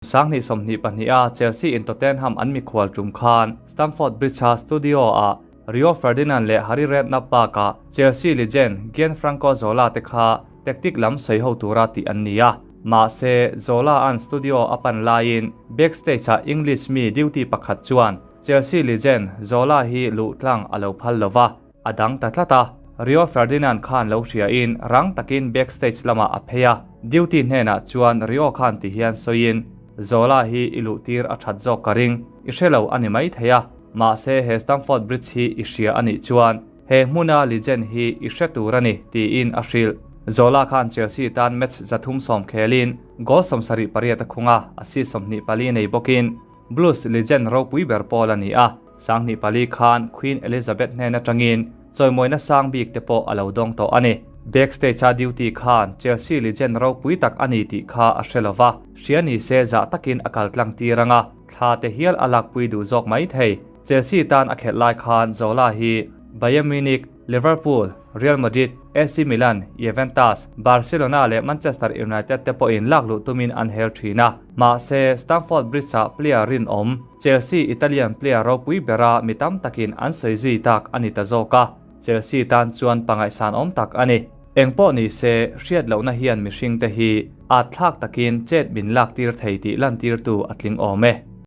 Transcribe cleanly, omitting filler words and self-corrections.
2022 a Chelsea in Tottenham an mikhual tum khan Stamford Bridge-a studio-ah Rio Ferdinand leh Harry Redknapp bakah Chelsea legend Gianfranco Zola te kha tactic lam sawi ho tura tih an ni a. Mahse, Zola-a'n studio a pan laiin backstage-ah English mi duty pakhat chuan Chelsea legend Zola hi luh tlang a lo phal lo va. A dang ta tlat a, Rio Ferdinand khan lo hriain rang takin backstage lamah a phei a, duty hnenah chuan Rio khan ti hian sawiin, Zola hi i luh tir a that zawk ka ring, i hre lo a ni mai thei a, mahse he Stamford Bridge hi i hria a nih chuan he hmuna legend hi i hre tur a ni, tiin a hrilh. Zola khan Chelsea tan match 310 khelin goal 78 a khung a, assist 24 nei bawkin Blues legend ropui ber pawl a ni a, 2004 khan Queen Elizabeth hnen atangin chawimawina sang bik te pawh a lo dawng tawh a ni. Backstage a duty khan Chelsea legend ropui tak a ni tih kha a hre lova, hria ni se zah takin a kal tlang tir ang a, thla te hial a lakpui duh zawk mai thei. Chelsea tan a khelh lai khan Zola hi Bayern Munich, Liverpool, Real Madrid, AC Milan, Juventus, Barcelona leh Manchester United te pawhin lak luh tumin an hel thin a. Mahse, Stamford Bridge-ah player rinawm, Chelsea Italian player ropui bera mi tam takin an sawi zui tak a ni ta zawk a, Chelsea tan chuan pangaihsan awm tak a ni. Engpawh ni se, hriat lohna hian mihringte hi at thlak takin chet min lak tir thei tih lantirtu a tling awm e.